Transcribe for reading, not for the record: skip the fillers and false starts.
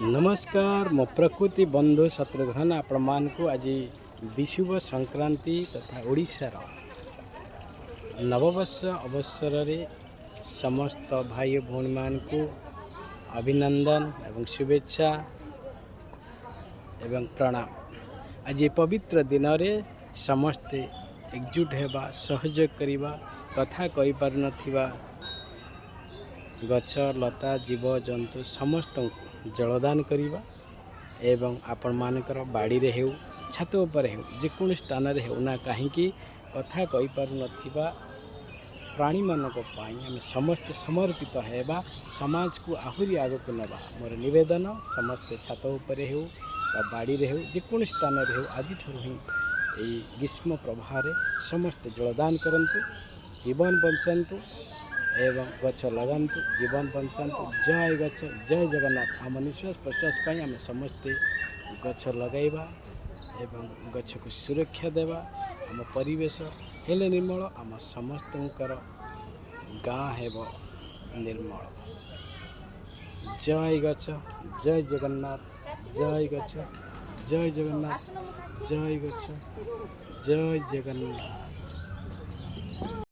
ନମସ୍କାର, ମୋ ପ୍ରକୃତି ବନ୍ଧୁ ଶତ୍ରୁଘ୍ନ ଆପଣମାନଙ୍କୁ ଆଜି ବିଷୁବ ସଂକ୍ରାନ୍ତି ତଥା ଓଡ଼ିଶାର ନବବର୍ଷ ଅବସରରେ ସମସ୍ତ ଭାଇ ଓ ଭଉଣୀମାନଙ୍କୁ ଅଭିନନ୍ଦନ ଏବଂ ଶୁଭେଚ୍ଛା ଏବଂ ପ୍ରଣାମ। ଆଜି ଏ ପବିତ୍ର ଦିନରେ ସମସ୍ତେ ଏକଜୁଟ ହେବା, ସହଯୋଗ କରିବା, କଥା କହିପାରୁନଥିବା ଗଛ ଲତା, ଜୀବଜନ୍ତୁ ସମସ୍ତଙ୍କୁ ଜଳଦାନ କରିବା ଏବଂ ଆପଣମାନଙ୍କର ବାଡ଼ିରେ ହେଉ, ଛାତ ଉପରେ ହେଉ, ଯେକୌଣସି ସ୍ଥାନରେ ହେଉ ନା କାହିଁକି, କଥା କହିପାରୁନଥିବା ପ୍ରାଣୀମାନଙ୍କ ପାଇଁ ଆମେ ସମସ୍ତେ ସମର୍ପିତ ହେବା, ସମାଜକୁ ଆହୁରି ଆଗକୁ ନେବା। ମୋର ନିବେଦନ, ସମସ୍ତେ ଛାତ ଉପରେ ହେଉ ବା ବାଡ଼ିରେ ହେଉ, ଯେକୌଣସି ସ୍ଥାନରେ ହେଉ, ଆଜିଠାରୁ ହିଁ ଏଇ ଗ୍ରୀଷ୍ମ ପ୍ରବାହରେ ସମସ୍ତେ ଜଳଦାନ କରନ୍ତୁ, ଜୀବନ ବଞ୍ଚାନ୍ତୁ ଏବଂ ଗଛ ଲଗାନ୍ତୁ, ଜୀବନ ବଞ୍ଚାନ୍ତୁ। ଜୟ ଗଛ, ଜୟ ଜଗନ୍ନାଥ। ଆମ ନିଶ୍ୱାସ ପ୍ରଶ୍ୱାସ ପାଇଁ ଆମେ ସମସ୍ତେ ଗଛ ଲଗାଇବା ଏବଂ ଗଛକୁ ସୁରକ୍ଷା ଦେବା। ଆମ ପରିବେଶ ହେଲେ ନିର୍ମଳ, ଆମ ସମସ୍ତଙ୍କର ଗାଁ ହେବ ନିର୍ମଳ। ଜୟ ଗଛ, ଜୟ ଜଗନ୍ନାଥ। ଜୟ ଗଛ, ଜୟ ଜଗନ୍ନାଥ। ଜୟ ଗଛ, ଜୟ ଜଗନ୍ନାଥ।